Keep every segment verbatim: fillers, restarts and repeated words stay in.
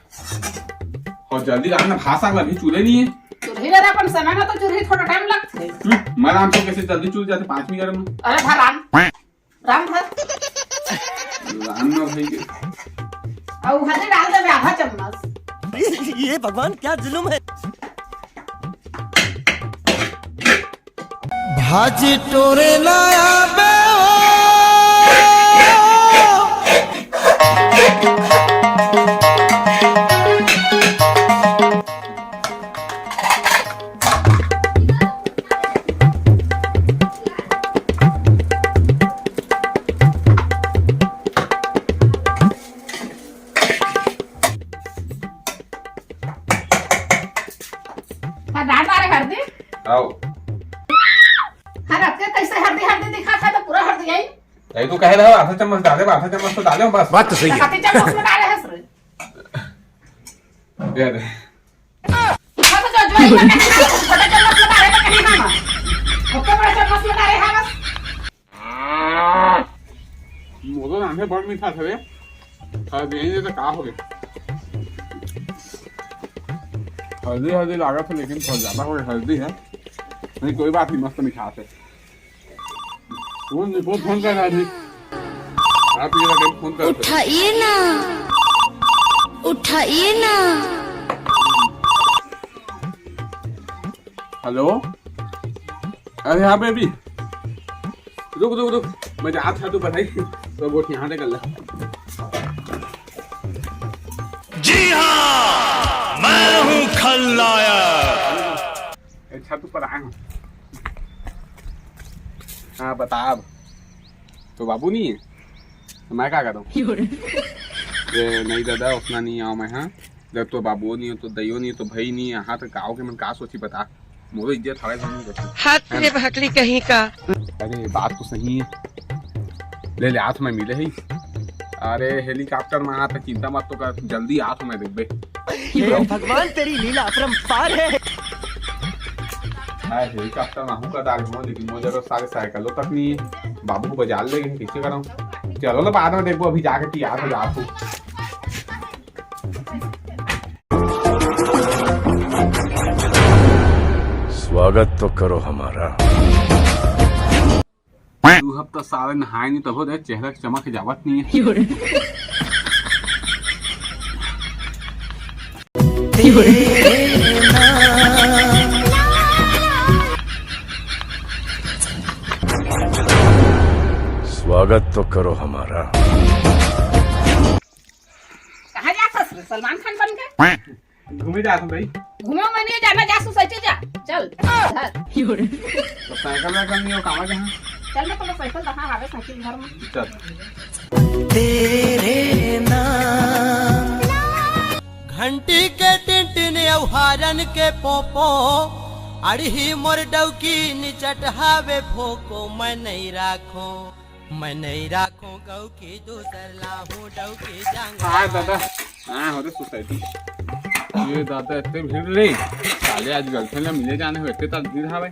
अउ जल्दी रांध ना, भात साग ला, अभी चूल्हे नइ हे। चूल्ही ला अपन समय में तो चूल्ही थोड़ा टाइम लगथे। हम्म, मैं रांधथों, कइसे जल्दी चूल्हा जाथे पाँच मिनट में। अरे भा रांध, रांध भा। रांध ना भई। अउ हल्दी डाल देबे आधा चम्मच। ये भगवान, क्या जुलुम है। भाजी टोरे ना आबे ओ। हाँ, डाल डाले हल्दी। आओ। हाँ, रख के कइसे हल्दी हल्दी दिखाथे, तो पूरा हल्दी आई। यही तो कहे रहे हो, आधा चम्मच डाले, आधा चम्मच तो डाले हो बस। बात तो सही है। आधी चम्मच में डाले हस रे। दे दे। हाँ, तो जो, जो ही बता, छोटा चम्मच में डाले तो कहीं ना। ऊपर बड़ा चम्मच में डाले, हाँ, बस। मोरो रांधे बड़ मीठा हवे। हल्दी नइ हे तो का होगे? हल्दी हल्दी लागत हे, लेकिन थोड़ा ज्यादा होगे हल्दी हे। नहीं, कोई बात नहीं, मस्त मीठा हे। फोन, फोन, फोन कर रहा है। आप ये लगे फोन कर रहे। उठाइए ना, उठाइए ना। हेलो, अरे हाँ बेबी, रुक रुक रुक, मैं जात हँव, तू बताई, तो गोठ यहाँ से कर ले। जी हाँ, मैं हूँ खलनायक। अच्छा, तू पर आए हूँ। हाँ, बता अब। तो बाबू नहीं है, तो मैं का करूँ? ये नहीं दादा, उतना नहीं आऊँ मैं, हाँ। जब तो बाबुओ नहीं हो, तो दइयो नहीं हो, तो भई नहीं है, हाँ, तो गाँव के मन का सोची बता? मोरो इज्जत हवे, समझ बता। हाथ रे भकली कहीं का। अरे, बात तो सही है। ले ले, हाथ में मिले ही। अरे, helicopter में आ, तो चिंता मत तो कर, जल्दी हाथ में देखबे। हे भगवान, तेरी लीला अपरंपार है। हाँ, helicopter में हूँ का डाल हूँ, लेकिन वो जगह सारे साइकिलों तक नहीं है। बाबू को बाजार ले गए, कैसे कराऊँ? चलो ना, बाद में देखबो, अभी जाके तैयार हो जा तू। स्वागत तो करो हमारा। दू हफ्ता साले नहाए नहीं, तभो दे चेहरा के चमक जावत नहीं है। स्वागत तो करो हमारा। कहाँ जाथस रे सलमान खान बन के? घूमे जात हूँ भाई। घूमे में नहीं जाना, जा सोसाइटी जा। चल, घर। तो साइकिल वाइकिल नहीं हो, कहाँ जाऊँ? चल, मैं तुम्हें साइकिल दिखा, आवे साइकिल घर में। चल। तेरे नाम। घंटी के टिन टिन अउ हारन के पोपो, अड़ही मोर डौकी निचट हावे भोको, मैं नहीं राखो। मैं नहीं राखूं गऊ की दूसर लाहूं डऊ की जांग। हाँ दादा, हाँ हो रे सोसाइटी। ये दादा इतने भीड़ रे, साले आज गर्लफ्रेंड ला मिले जाने हो, इतने तक भीड़ हवे।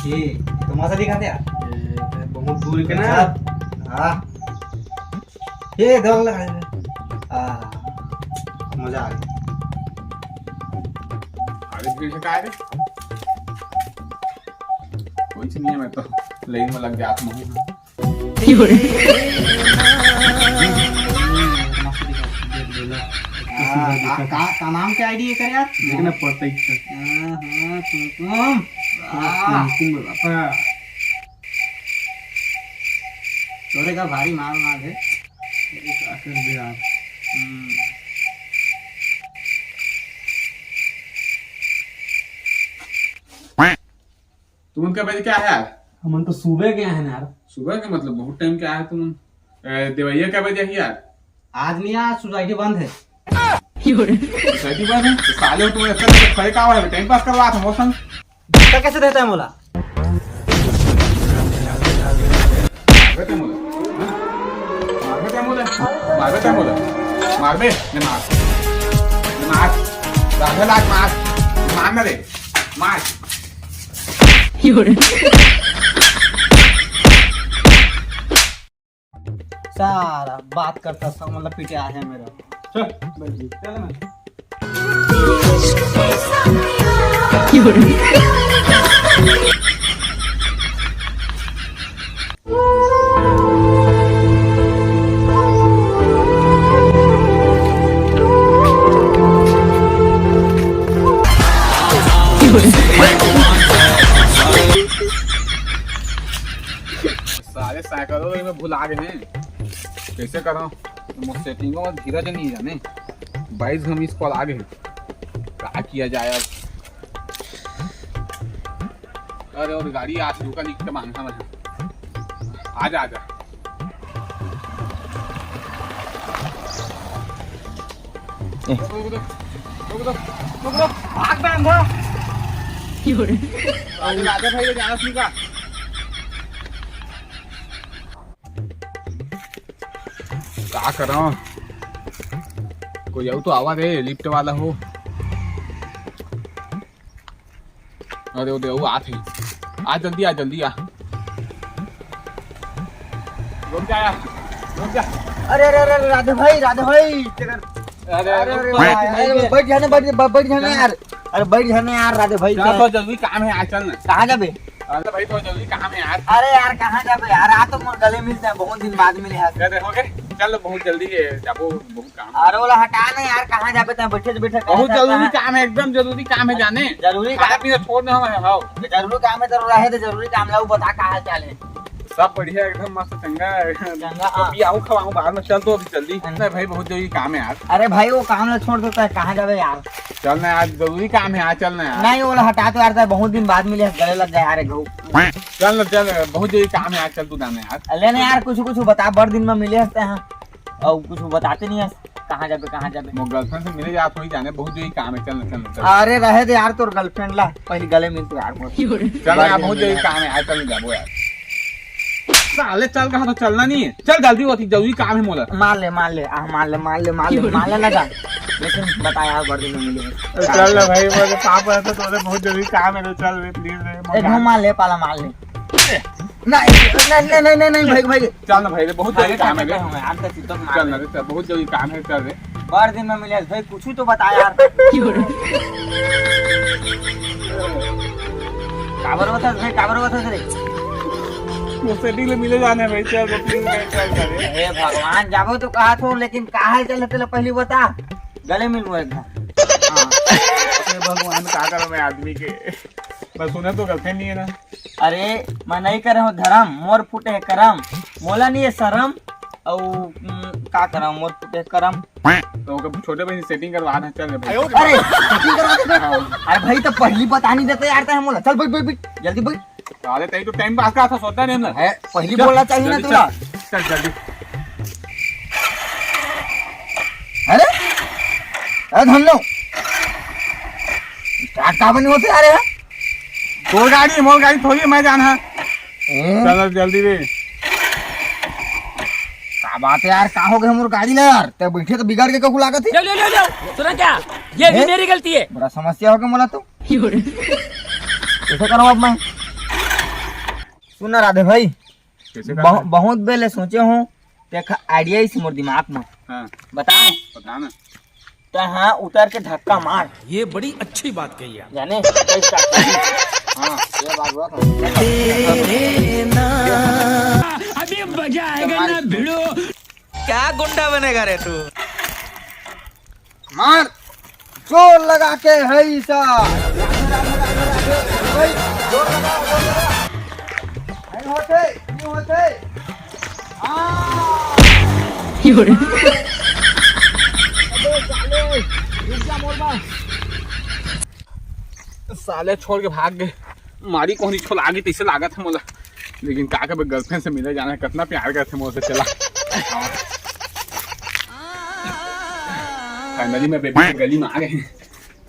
ये तमाशा दिखाते यार। ये बहुत दूर के ना। अच्छा, हाँ। ये दौड़ लगा है। आ, मजा आ गया। अरे फिर से काय रे? कोई से नहीं है, मैं तो लाइन में लग गया, आप नहीं। हाँ, का, का, का नाम के आईडी है कर यार? देखना पड़ता है इसका। हाँ, हाँ, तुम, तुम। हाँ। तुम, तुम, हाँ। तोरे का भारी माल माल है। अरे का कर दे यार। हम्म। तुमन के बजे क्या है यार? हमन तो सुबह गए हैं ना यार। सुबह के मतलब बहुत टाइम के आए तुमन। ए, देवैया क्या बजे है यार? आज नहीं, आज सोसाइटी बंद है। सोसाइटी बंद है? तो साले हो तुम ऐसा तो खड़े का हुआ है, टाइम पास करवा था मौसम। धक्का कैसे देता है मोला? मारबे ते मोला, हाँ? मारबे ते मोला, मारबे ते मोला, मारबे, ले मार, ले मार, राधा लाग मार, मार ना रे, मार। यार, बात करता सब, मतलब, पीछे आ है मेरा। चल, बैठ जी, चल ना। सारे साइकिल में भुला गए हैं, कैसे करा? मोर सेटिंगों में धीरज नहीं जाने, बाईस हम इस पर आ गए। का किया जाए अब? अरे, और गाड़ी आज रुका लिख के मांगा मैं। आजा, आजा। ए। रुक, रुक, रुक। रुक, रुक, रुक, रुक। भाग बे अंधा। राधे, राधे भाई, ये जाना सीखा। का करा? कोई अउ तो आवा दे, लिफ्ट वाला हो। अरे, वो दे, वो आत है। आ, जल्दी आ, जल्दी आ। रुक जा यार, रुक जा। अरे, अरे, अरे, अरे, राधे भाई, राधे भाई, तेरा अरे, अरे, अरे, रुक, भाई, रुक, अरे, रुक। बैठ जाने, बैठ, बैठ जाने यार। अरे, बैठ जाने यार, राधे भाई, चल, क्या? तो जरूरी काम है, आ, चल ना। कहाँ जाबे? अरे भाई, तो जरूरी काम है यार। अरे यार, कहाँ जाबे यार? आ तो मोर गले मिल जाए, बहुत दिन बाद मिले हैं। अरे, हो गए? चल, बहुत जल्दी है, जाबो, बहुत काम है। अरे, ओला हटा ना यार, कहाँ जाबे? तैं बैठे बैठे बहुत जरूरी काम है, एकदम जरूरी काम है जाने। जरूरी खाना काम? पीना छोड़ दे हम, हाँ। जरूरी काम है, जरूर रहे तो जरूरी काम ला, वो बता का हाल चाल है? सब बढ़िया, एकदम मस्त, चंगा है। चंगा, हाँ। अभी आऊँ, खवाऊँ बाद में, चल तो अभी जल्दी। हाँ। नहीं भाई, बहुत जरूरी काम है यार। अरे भाई, वो काम ला छोड़ देता है, कहाँ जाबे यार? चल ना यार, जरूरी काम है यार, चल ना यार। नहीं, ओला हटा तो यार, तैं बहुत दिन बाद मिले, गले लग गए यार, घऊ। चल ना, चल, बहुत जरूरी काम है यार, चल तू जाना यार। ले ना यार, कुछ कुछ बता, बड़ दिन में मिले हस तैं, हाँ। और कुछ बताते नहीं है, कहाँ जाबे, कहाँ जाबे? मोर गर्लफ्रेंड से मिले जात होही जाने, बहुत जरूरी काम है, चल ना, चल ना, चल। अरे रहे दे यार, तोर गर्लफ्रेंड ला, पहले गले मिल तो यार मोर। चल ना यार, बहुत जरूरी काम है यार, चल ना, जाबो यार। साले चल, कहा तो चलना नहीं है, चल जल्दी होती, जरूरी काम है मोला। मार ले, मार ले, आ, मार ले, मार ले, मार ले, मार ले ना जा। लेकिन बता यार, बड़ दिन में मिले। अरे चल ना भाई, मेरे पाप है तो तोरे बहुत जरूरी काम है रे, चल रे, प्लीज रे, ए, घुमा ले, पाला मार ले। नहीं, नहीं, नहीं, नहीं, नहीं, भाई, भाई। चल ना भाई रे, बहुत जरूरी काम है रे। हम यार तो चित्त मार चल ना ले। रे, चल, बहुत जरूरी काम है, चल रे। बड़ दिन में मिले भाई, कुछ तो बता यार। काबर बता भाई, काबर बता रे? वो सेटिंग ले मिले जाने भाई, चल रे, प्लीज रे, चल ना रे। हे भगवान, जाबो तो कहा थो, लेकिन कहाँ चल तेला पहली बता, गले मिलूँ एक बार। हाँ। हे भगवान, का करूँ मैं आदमी के? बस सुने तो गर्लफ्रेंड नहीं है ना। अरे, मैं नहीं करे हूँ धर्म, मोर फूटे है करम, मोला नहीं है शरम। अउ, हम्म, का करा, मोर फूटे है करम। तो ओकर छोटे बहन सेटिंग करवा दे, चल रे भाई। अरे, सेटिंग करवा दे। हाँ। अरे भाई, तो पहली बता नहीं देते यार, तैं मोला। चल बैठ, बैठ, बैठ, जल्दी बैठ। अरे, तैं तो टाइम पास का था, सोता नहीं ना। है, पहली चल, बोलना चाहिए ना जल्दी तुला। चल, चल, जल्दी। अरे, अरे धन्नो, स्टार्ट का बनी होते आ रहे हैं? तोर गाड़ी, मोर गाड़ी थोड़ी है, मैं जाना है। ए? चल जल्दी रे। का बात है यार, का हो गए मोर गाड़ी ला यार? तैं बैठे तो बिगाड़ के कहूँ लागत है। लो, लो, लो, लो। सुना क्या? ये भी ए? मेरी गलती है। बड़ा समस्या हो गया मोला तो। कैसे करूँ अब मैं? सुन ना राधे भाई, कैसे करना बहु-, है? बहुत बेले सोचे हूँ, तेखा आइडिया इस मोर दिमाग में। हाँ। बता। बता ना। तो हाँ, उतर के धक्का मार। ये बड़ी अच्छी बात कही आप। जाने, कैसे करना है? हाँ, ये बात हुआ था। अभी मजा आएगा ना भिड़ो। क्या गुंडा बनेगा रे तू? मार, जोर लगा के है ईसा। भाई, जोर लगा, जोर लगा। नहीं होते, नहीं होते। हाँ। अबे साले, रुक जा मोर बा। साले छोड़ के भाग गए। मारी कोहनी छोला आगे तैसे लागत है मोला। लेकिन का कबे गर्लफ्रेंड से मिले जाना है, कितना प्यार करते मोर से चला। फाइनली मैं बेबी के गली में आ गए हैं।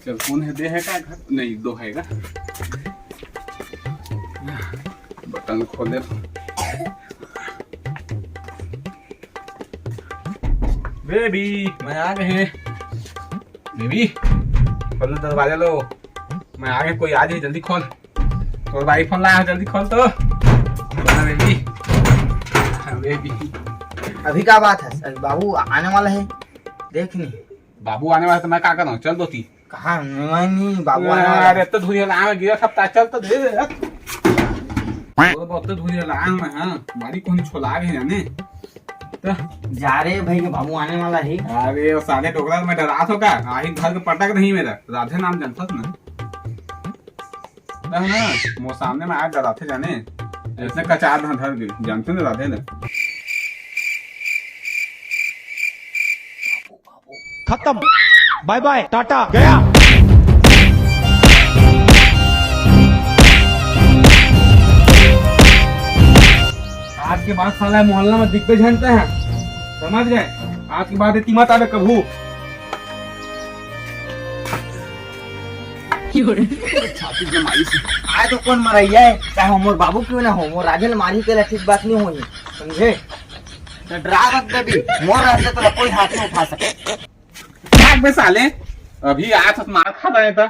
चल कौन है, दे है का घर? नहीं, दो हैगा। बटन खोले। बेबी, मैं आ गए हैं। बेबी, खोल दरवाजा लो। मैं आ गए, कोई आ जाए, जल्दी खोल। तोर भाई फोन लाया, जल्दी खोल तो। बना बेबी। हाँ, बेबी। अभी का बात हे? अभी बाबू आने वाला हे, देख नहीं। बाबू आने वाला हे त मैं का करहूं? चल तो ती। कहाँ? नहीं, नहीं, बाबू आने वाला हे। अरे, तो धुरिया लांग में गिरा सब, चल तो धीरे। वो बहुत तो धुरिया लांग में, हाँ, बारी कोन छोला गे जाने। तो जा रे भाई, के बाबू आने वाला हे। अरे, वो साले डोकरा, मैं डरात हों का? आही घर के पटक नहीं मेरा, राधे नाम जानथस ना? ना, ना, मोर सामने में आय डराथे जाने, अइसने कचार धर धर के, जानथे ना राधे ला। खत्म, बाय बाय, टाटा, गया। आज के बाद साला मोहल्ला में दिखबे झन तें, समझ गे? आज के बाद एती मत आबे कभू। छाती जमाई से। आय तो कोन मरइया हे, चाहे मोर बाबू क्यों ना हो, मोर राधे ल मारही तेला ठीक बात नहीं होही, समझे? तो डरा मत देबे, मोर रहते तोला कोई हाथ नहीं उठा सके। भाग बे साले, अभी आज मार खा रहे था।